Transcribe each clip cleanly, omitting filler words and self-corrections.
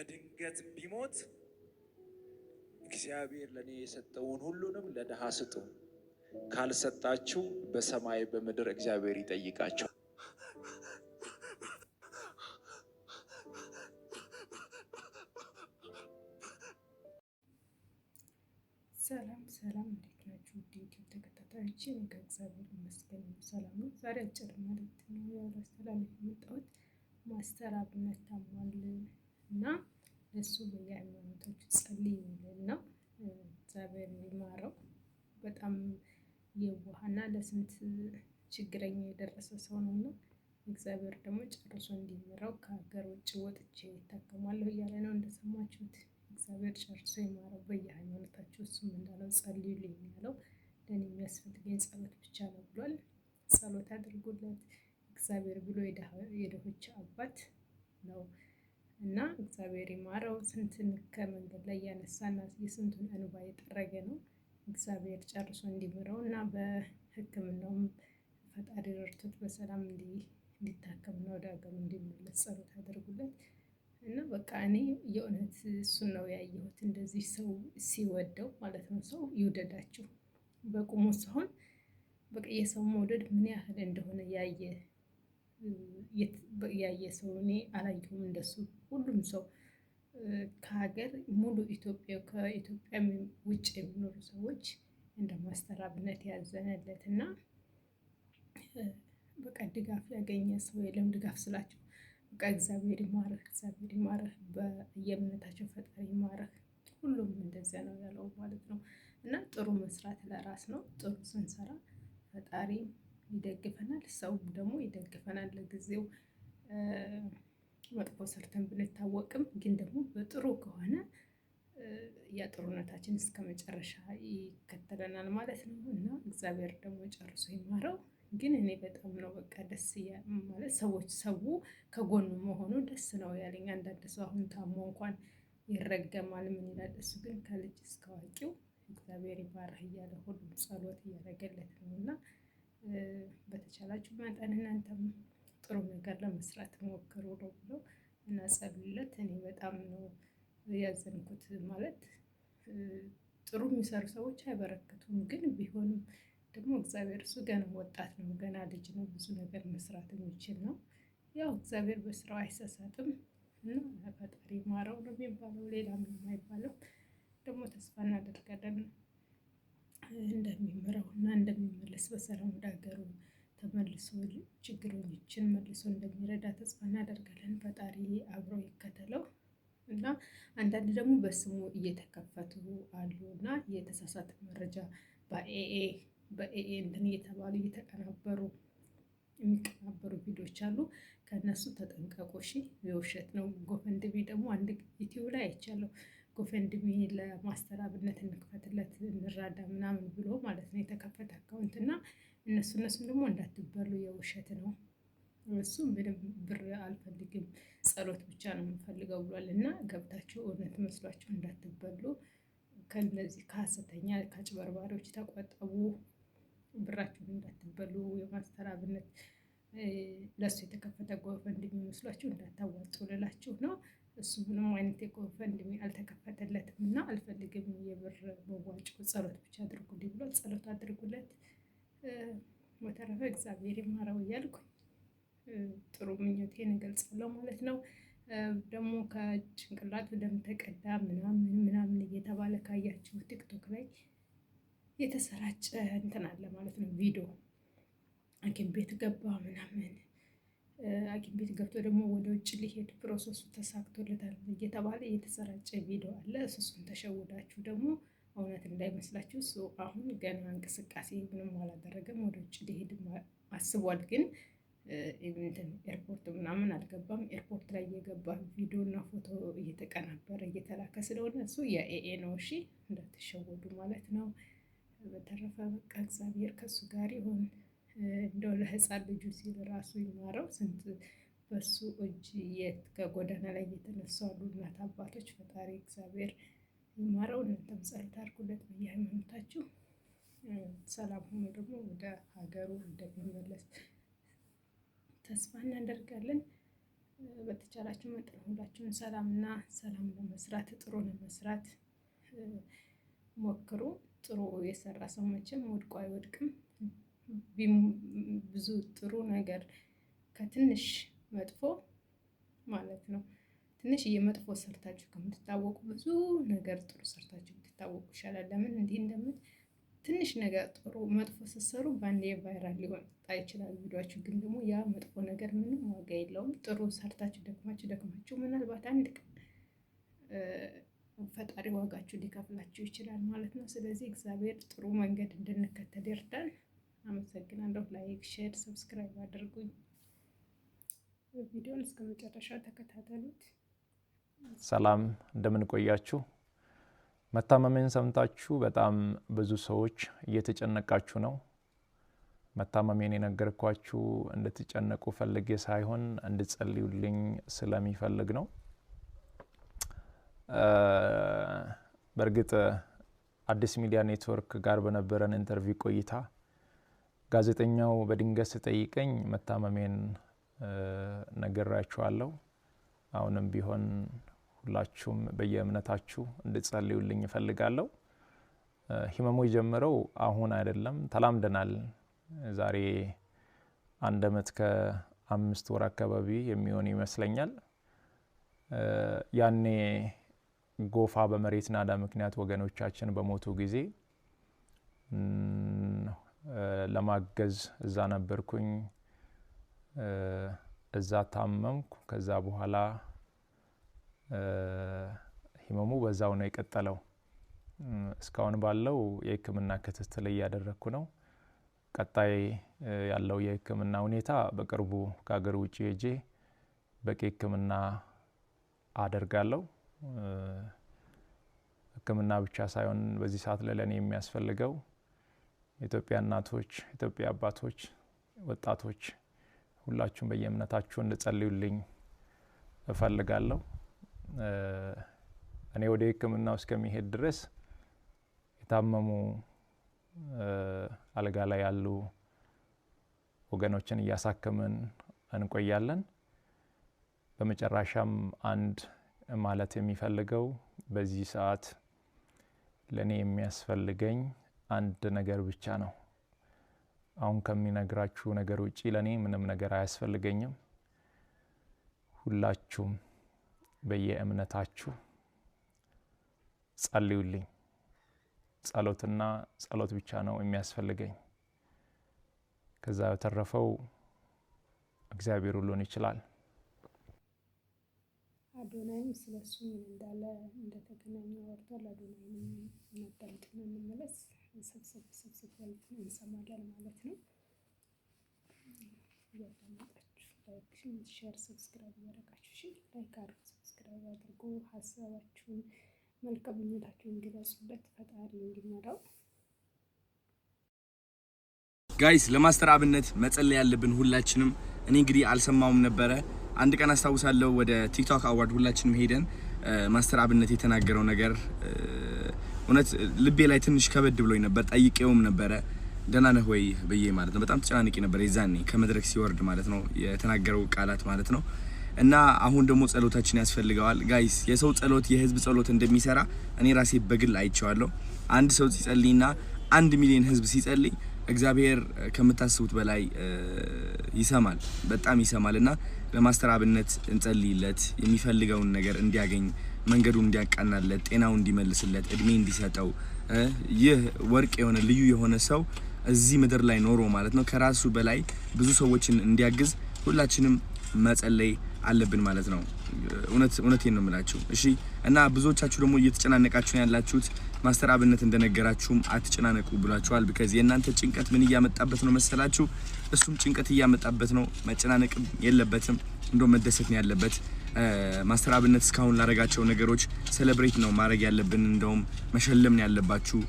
በድንገት ቢሞት እግዚአብሔር ለእኔ የሰጠውን ሁሉንም ለድሃ ስጡ፣ ካልሰጣችሁ በሰማይ በምድር እግዚአብሔር ይጠይቃቸው። ሰላም ሰላም፣ እንዴት ናችሁ? ውድ ዩቲዩብ ተከታታዮች፣ እኔ ከእግዚአብሔር ይመስገን ሰላም ነው። ዛሬ አጭር መልእክት ነው ያው ላስተላልፍ የመጣሁት። ማስተር አብነት ታሟል እና ለሱ በየሃይማኖታችሁ ጸልዩልን ነው። እግዚአብሔር ይማረው። በጣም የዋህና ለስንት ችግረኛ የደረሰ ሰው ነው እና እግዚአብሔር ደግሞ ጨርሶ እንዲምረው ከሀገር ውጭ ወጥቼ ይታከማለሁ እያለ ነው እንደሰማችሁት። እግዚአብሔር ጨርሶ ይማረው። በየሃይማኖታችሁ እሱም እንዳለው ጸልዩልኝ ያለው ለእኔ የሚያስፈልገኝ ጸሎት ብቻ ነው ብሏል። ጸሎት አድርጉለት። እግዚአብሔር ብሎ የድሆች አባት ነው እና እግዚአብሔር ይማረው። ስንትን ከመንገድ ላይ ያነሳና የስንቱን እንባ የጠረገ ነው። እግዚአብሔር ጨርሶ እንዲምረው እና በሕክምናውም ፈጣሪ ረድቶት በሰላም እንዲታከምና ወደ ሀገሩ እንዲመለስ ጸሎት አድርጉለት። እና በቃ እኔ የእውነት እሱን ነው ያየሁት። እንደዚህ ሰው ሲወደው ማለት ነው። ሰው ይውደዳችሁ በቁሙ ሳይሆን በቃ የሰው መውደድ ምን ያህል እንደሆነ ያየ ሰው እኔ አላየሁም እንደሱ። ሁሉም ሰው ከሀገር ሙሉ ኢትዮጵያ ከኢትዮጵያ ውጭ የሚኖሩ ሰዎች እንደ ማስተር አብነት ያዘነለት እና በቃ ድጋፍ ያገኘ ሰው የለም። ድጋፍ ስላቸው በቃ እግዚአብሔር ይማርህ፣ እግዚአብሔር ይማርህ፣ በየእምነታቸው ፈጣሪ ይማርህ። ሁሉም እንደዚያ ነው ያለው ማለት ነው። እና ጥሩ መስራት ለራስ ነው። ጥሩ ስንሰራ ፈጣሪ ይደግፈናል፣ ሰውም ደግሞ ይደግፈናል። ለጊዜው መጥፎ ሰርተን ብንታወቅም ግን ደግሞ በጥሩ ከሆነ ያ ጥሩነታችን እስከ መጨረሻ ይከተለናል ማለት ነው። እና እግዚአብሔር ደግሞ ጨርሶ ይማረው። ግን እኔ በጣም ነው በቃ ደስ ማለት ሰዎች ሰው ከጎኑ መሆኑ ደስ ነው ያለኝ። አንዳንድ ሰው አሁን ታሞ እንኳን ይረገማል ምን ይላል። እሱ ግን ከልጅ እስከ አዋቂው እግዚአብሔር ይባርህ እያለ ሁሉም ጸሎት እያደረገለት ነው። እና በተቻላችሁ መጠን እናንተም ጥሩ ነገር ለመስራት ሞክሩ ነው ብሎ እና ጸልዩለት። እኔ በጣም ነው ያዘንኩት። ማለት ጥሩ የሚሰሩ ሰዎች አይበረክቱም፣ ግን ቢሆንም ደግሞ እግዚአብሔር እሱ ገና ወጣት ነው፣ ገና ልጅ ነው፣ ብዙ ነገር መስራት የሚችል ነው። ያው እግዚአብሔር በስራው አይሳሳትም እና ፈጣሪ ማረው ነው የሚባለው፣ ሌላ ምንም አይባልም። ደግሞ ተስፋ እናደርጋለን እንደሚምረው እና እንደሚመለስ በሰላም ወደ ሀገሩ ተመልሶ ችግረኞችን መልሶ እንደሚረዳ ተስፋ እናደርጋለን። ፈጣሪ አብሮ ይከተለው። እና አንዳንድ ደግሞ በስሙ እየተከፈቱ አሉ እና የተሳሳተ መረጃ በኤኤ እንትን እየተባሉ እየተቀናበሩ የሚቀናበሩ ቪዲዮዎች አሉ። ከእነሱ ተጠንቀቁ። እሺ፣ የውሸት ነው። GoFundMe ደግሞ አንድ ዩቲዩብ ላይ አይቻለሁ። GoFundMe ለማስተር አብነት እንክፈትለት እንራዳ ምናምን ብሎ ማለት ነው የተከፈተ account እና እነሱን ደግሞ እንዳትበሉ የውሸት ነው። እሱ ምንም ብር አልፈልግም ጸሎት ብቻ ነው የምፈልገው ብሏል። እና ገብታችሁ እውነት መስሏችሁ እንዳትበሉ ከነዚህ ከሀሰተኛ ከአጭበርባሪዎች ተቆጠቡ። ብራችሁን እንዳትበሉ። የማስተር አብነት ለእሱ የተከፈተ GoFundMe መስሏችሁ እንዳታዋጡ ልላችሁ ነው። እሱ ምንም አይነት የ GoFundMe አልተከፈተለትም እና አልፈልግም የብር መዋጮ ጸሎት ብቻ አድርጉልኝ ብሏል። ጸሎት አድርጉለት። በተረፈ እግዚአብሔር ይማረው እያልኩ ጥሩ ምኞቴን እገልጻለሁ ማለት ነው። ደግሞ ከጭንቅላቱ ደም ተቀዳ ምናምን ምናምን እየተባለ ካያችሁ ቲክቶክ ላይ የተሰራጨ እንትን አለ ማለት ነው። ቪዲዮ ሐኪም ቤት ገባ ምናምን ሐኪም ቤት ገብቶ ደግሞ ወደ ውጭ ሊሄድ process ኡ ተሳክቶለታል እየተባለ የተሰራጨ ቪዲዮ አለ። እሱን ተሸውዳችሁ ደግሞ እውነት እንዳይመስላችሁ። እሱ አሁን ገና እንቅስቃሴ ምንም አላደረገም። ወደ ውጭ ሊሄድ አስቧል፣ ግን ኤርፖርት ምናምን አልገባም። ኤርፖርት ላይ የገባ ቪዲዮ እና ፎቶ እየተቀናበረ እየተላከ ስለሆነ እሱ የ AI ነው። እሺ እንዳትሸወዱ ማለት ነው። በተረፈ በቃ እግዚአብሔር ከእሱ ጋር ይሁን። እንደው ለህፃን ልጁ ሲል ራሱ ይማረው። ስንት በሱ እጅ ከጎዳና ላይ እየተነሱ አሉ እናት አባቶች። ፈጣሪ እግዚአብሔር ይማረው። እናንተም ጸሎት አድርጉለት በየሃይማኖታችሁ። ሰላም ሆኖ ደግሞ ወደ ሀገሩ እንደሚመለስ ተስፋ እናደርጋለን። በተቻላችሁ መጠን ሁላችሁን ሰላምና ሰላም ለመስራት፣ ጥሩ ለመስራት ሞክሩ። ጥሩ የሰራ ሰው መቼም ወድቆ አይወድቅም። ብዙ ጥሩ ነገር ከትንሽ መጥፎ ማለት ነው። ትንሽ የመጥፎ ሰርታችሁ ከምትታወቁ ብዙ ነገር ጥሩ ሰርታችሁ ብትታወቁ ይሻላል። ለምን እንዲህ እንደምት ትንሽ ነገር ጥሩ መጥፎ ስትሰሩ በአንዴ viral ሊወጣ ይችላል ቪዲዮአችሁ። ግን ደግሞ ያ መጥፎ ነገር ምንም ዋጋ የለውም። ጥሩ ሰርታችሁ ደክማችሁ ደክማችሁ ምናልባት አንድ ቀን ፈጣሪ ዋጋችሁ ሊከፍላችሁ ይችላል ማለት ነው። ስለዚህ እግዚአብሔር ጥሩ መንገድ እንድንከተል ይርዳን። አመሰግናለሁ። Like፣ share፣ subscribe አድርጉኝ። ቪዲዮን እስከ መጨረሻ ተከታተሉት። ሰላም፣ እንደምን ቆያችሁ? መታመሜን ሰምታችሁ በጣም ብዙ ሰዎች እየተጨነቃችሁ ነው። መታመሜን የነገርኳችሁ እንድትጨነቁ ፈልጌ ሳይሆን እንድትጸልዩልኝ ስለሚፈልግ ነው። በእርግጥ አዲስ ሚዲያ ኔትወርክ ጋር በነበረን interview ቆይታ ጋዜጠኛው በድንገት ሲጠይቀኝ መታመሜን ነግሬያችኋለሁ። አሁንም ቢሆን ሁላችሁም በየእምነታችሁ እንድትጸልዩልኝ እፈልጋለሁ። ህመሙ የጀመረው አሁን አይደለም፣ ተላምደናል። ዛሬ 1 አመት ከ5 ወር አካባቢ የሚሆን ይመስለኛል። ያኔ ጎፋ በመሬት ናዳ ምክንያት ወገኖቻችን በሞቱ ጊዜ ለማገዝ እዛ ነበርኩኝ። እዛ ታመምኩ። ከዛ በኋላ ህመሙ በዛው ነው የቀጠለው። እስካሁን ባለው የሕክምና ክትትል እያደረግኩ ነው። ቀጣይ ያለው የሕክምና ሁኔታ በቅርቡ ከሀገር ውጭ ሄጄ በቂ ሕክምና አደርጋለሁ። ሕክምና ብቻ ሳይሆን በዚህ ሰዓት ላይ ለእኔ የሚያስፈልገው የኢትዮጵያ እናቶች፣ የኢትዮጵያ አባቶች፣ ወጣቶች ሁላችሁም በየእምነታችሁ እንድትጸልዩልኝ እፈልጋለሁ። እኔ ወደ ሕክምናው እስከሚሄድ ድረስ የታመሙ፣ አልጋ ላይ ያሉ ወገኖችን እያሳከምን እንቆያለን። በመጨረሻም አንድ ማለት የሚፈልገው በዚህ ሰዓት ለእኔ የሚያስፈልገኝ አንድ ነገር ብቻ ነው። አሁን ከሚነግራችሁ ነገር ውጪ ለእኔ ምንም ነገር አያስፈልገኝም። ሁላችሁም በየእምነታችሁ ጸልዩልኝ። ጸሎትና ጸሎት ብቻ ነው የሚያስፈልገኝ። ከዛ በተረፈው እግዚአብሔር ሁሉን ይችላል። አዶናይም ስለ እሱ ምን እንዳለ እንደተገናኘ አወርቷል። አዶናይንም እናዳምጥና እንመለስ። ሰብሰብ ሰብሰብ ያሉትን እንሰማለን ማለት ነው። እያዳመጣችሁ like፣ share፣ subscribe እያደረጋችሁ፣ እሺ like አድርጉ፣ subscribe አድርጉ። ሀሳባችሁን፣ መልካም ምኞታችሁን ግለጹለት፣ ፈጣሪ እንዲመራው። Guys፣ ለማስተር አብነት መጸለይ ያለብን ሁላችንም። እኔ እንግዲህ አልሰማውም ነበረ። አንድ ቀን አስታውሳለሁ ወደ TikTok award ሁላችንም ሄደን ማስተር አብነት የተናገረው ነገር እውነት ልቤ ላይ ትንሽ ከበድ ብሎኝ ነበር። ጠይቄውም ነበረ ደህና ነህ ወይ ብዬ ማለት ነው። በጣም ተጨናንቄ ነበር የዛኔ ከመድረክ ሲወርድ ማለት ነው፣ የተናገረው ቃላት ማለት ነው። እና አሁን ደግሞ ጸሎታችን ያስፈልገዋል guys። የሰው ጸሎት፣ የህዝብ ጸሎት እንደሚሰራ እኔ ራሴ በግል አይቼዋለሁ። አንድ ሰው ሲጸልይና 1 ሚሊዮን ህዝብ ሲጸልይ እግዚአብሔር ከምታስቡት በላይ ይሰማል፣ በጣም ይሰማል። እና ለማስተር አብነት እንጸልይለት፣ የሚፈልገውን ነገር እንዲያገኝ፣ መንገዱን እንዲያቃናለት፣ ጤናው እንዲመልስለት፣ እድሜ እንዲሰጠው፣ ይህ ወርቅ የሆነ ልዩ የሆነ ሰው እዚህ ምድር ላይ ኖሮ ማለት ነው ከራሱ በላይ ብዙ ሰዎችን እንዲያግዝ ሁላችንም መጸለይ አለብን ማለት ነው። እውነት እውነቴን ነው የምላችሁ። እሺ፣ እና ብዙዎቻችሁ ደግሞ እየተጨናነቃችሁ ነው ያላችሁት። ማስተር አብነት እንደነገራችሁም አትጨናነቁ ብሏችኋል። Because የእናንተ ጭንቀት ምን እያመጣበት ነው መሰላችሁ? እሱም ጭንቀት እያመጣበት ነው። መጨናነቅም የለበትም፣ እንደው መደሰት ነው ያለበት። ማስተር አብነት እስካሁን ላደረጋቸው ነገሮች celebrate ነው ማድረግ ያለብን። እንደውም መሸለም ነው ያለባችሁ።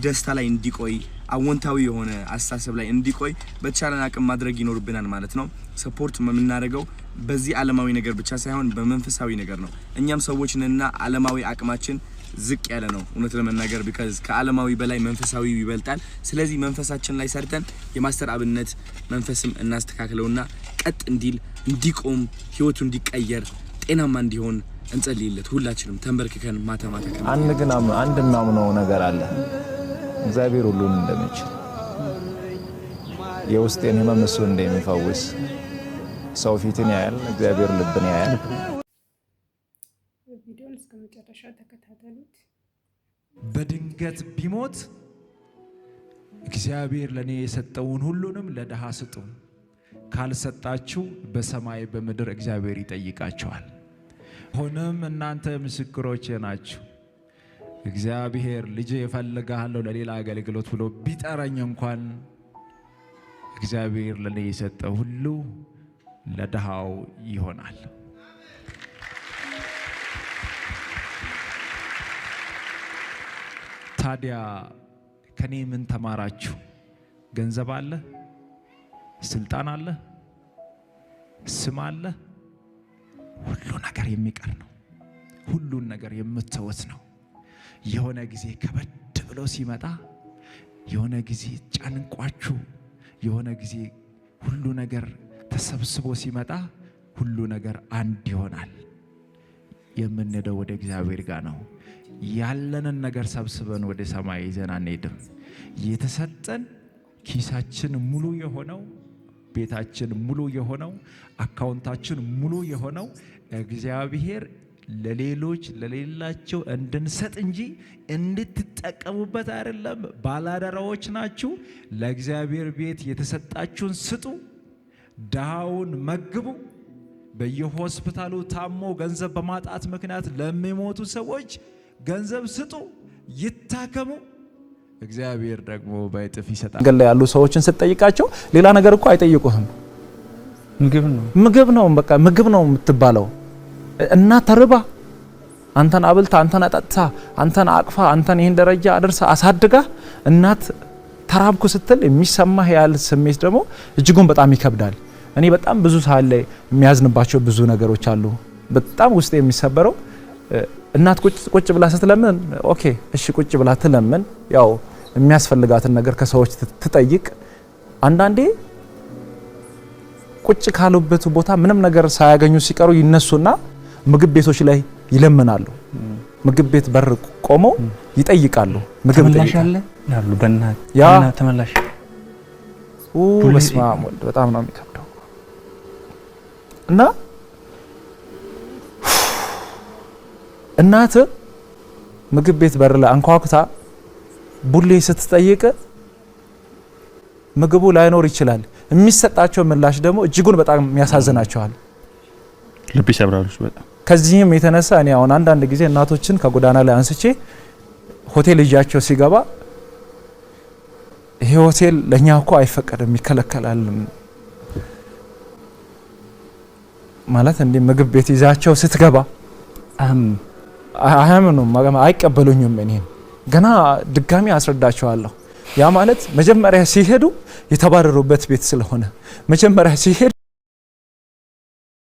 ደስታ ላይ እንዲቆይ፣ አዎንታዊ የሆነ አስተሳሰብ ላይ እንዲቆይ በተቻለን አቅም ማድረግ ይኖርብናል ማለት ነው። Support የምናደርገው በዚህ ዓለማዊ ነገር ብቻ ሳይሆን በመንፈሳዊ ነገር ነው። እኛም ሰዎች ነንና ዓለማዊ አቅማችን ዝቅ ያለ ነው እውነት ለመናገር፣ because ከዓለማዊ በላይ መንፈሳዊ ይበልጣል። ስለዚህ መንፈሳችን ላይ ሰርተን የማስተር አብነት መንፈስም እናስተካክለውና ቀጥ እንዲል እንዲቆም፣ ህይወቱ እንዲቀየር፣ ጤናማ እንዲሆን እንጸልይለት። ሁላችንም ተንበርክከን ማታ ማታ አንድ ግን አንድ የማምነው ነገር አለ። እግዚአብሔር ሁሉን እንደሚችል፣ የውስጤን ህመም እሱ እንደሚፈውስ። ሰው ፊትን ያያል፣ እግዚአብሔር ልብን ያያል። ቪዲዮን እስከ መጨረሻ ተከታተሉት። በድንገት ቢሞት እግዚአብሔር ለእኔ የሰጠውን ሁሉንም ለድሃ ስጡ። ካልሰጣችሁ በሰማይ በምድር እግዚአብሔር ይጠይቃችኋል። ሆነም እናንተ ምስክሮቼ ናችሁ። እግዚአብሔር ልጄ እፈልግሃለሁ ለሌላ አገልግሎት ብሎ ቢጠራኝ እንኳን እግዚአብሔር ለእኔ የሰጠው ሁሉ ለድሃው ይሆናል። ታዲያ ከኔ ምን ተማራችሁ? ገንዘብ አለ፣ ስልጣን አለ፣ ስም አለ። ሁሉ ነገር የሚቀር ነው። ሁሉን ነገር የምትተውት ነው። የሆነ ጊዜ ከበድ ብሎ ሲመጣ፣ የሆነ ጊዜ ጨንቋችሁ፣ የሆነ ጊዜ ሁሉ ነገር ተሰብስቦ ሲመጣ ሁሉ ነገር አንድ ይሆናል። የምንሄደው ወደ እግዚአብሔር ጋር ነው። ያለንን ነገር ሰብስበን ወደ ሰማይ ይዘን አንሄድም። የተሰጠን ኪሳችን ሙሉ የሆነው፣ ቤታችን ሙሉ የሆነው፣ አካውንታችን ሙሉ የሆነው እግዚአብሔር ለሌሎች ለሌላቸው እንድንሰጥ እንጂ እንድትጠቀሙበት አይደለም። ባላደራዎች ናችሁ። ለእግዚአብሔር ቤት የተሰጣችሁን ስጡ፣ ድሃውን መግቡ። በየሆስፒታሉ ታሞ ገንዘብ በማጣት ምክንያት ለሚሞቱ ሰዎች ገንዘብ ስጡ፣ ይታከሙ። እግዚአብሔር ደግሞ በእጥፍ ይሰጣል። መንገድ ላይ ያሉ ሰዎችን ስትጠይቃቸው ሌላ ነገር እኮ አይጠይቁህም። ምግብ ነው። ምግብ ነው፣ በቃ ምግብ ነው የምትባለው። እናት ተርባ አንተን አብልታ፣ አንተን አጠጥታ፣ አንተን አቅፋ፣ አንተን ይህን ደረጃ አድርሳ አሳድጋ እናት ተራብኩ ስትል የሚሰማህ ያህል ስሜት ደግሞ እጅጉን በጣም ይከብዳል። እኔ በጣም ብዙ ሰዓት ላይ የሚያዝንባቸው ብዙ ነገሮች አሉ። በጣም ውስጥ የሚሰበረው እናት ቁጭ ቁጭ ብላ ስትለምን፣ okay እሺ ቁጭ ብላ ትለምን፣ ያው የሚያስፈልጋትን ነገር ከሰዎች ትጠይቅ። አንዳንዴ ቁጭ ካሉበት ቦታ ምንም ነገር ሳያገኙ ሲቀሩ ይነሱና ምግብ ቤቶች ላይ ይለምናሉ። ምግብ ቤት በር ቆመው ይጠይቃሉ። ምግብ ተመላሽ ይጠይቃሉ። አለ ይላሉ። በእናትህ ያ በእናትህ ተመላሽ። ኡ በስመ አብ ወልድ፣ በጣም ነው የሚከብደው። እና እናት ምግብ ቤት በር ላይ አንኳኩታ ቡሌ ስትጠይቅ ምግቡ ላይኖር ይችላል። የሚሰጣቸው ምላሽ ደግሞ እጅጉን በጣም ያሳዝናቸዋል። ልብ ይሰብራሉ እሱ በጣም። ከዚህም የተነሳ እኔ አሁን አንዳንድ ጊዜ እናቶችን ከጎዳና ላይ አንስቼ ሆቴል ይዣቸው ሲገባ ይሄ ሆቴል ለእኛ እኮ አይፈቀድም፣ ይከለከላል፣ ማለት እንዲህ ምግብ ቤት ይዛቸው ስትገባ አያምኑም፣ አይቀበሉኝም። እኔን ገና ድጋሚ አስረዳቸዋለሁ። ያ ማለት መጀመሪያ ሲሄዱ የተባረሩበት ቤት ስለሆነ መጀመሪያ ሲሄዱ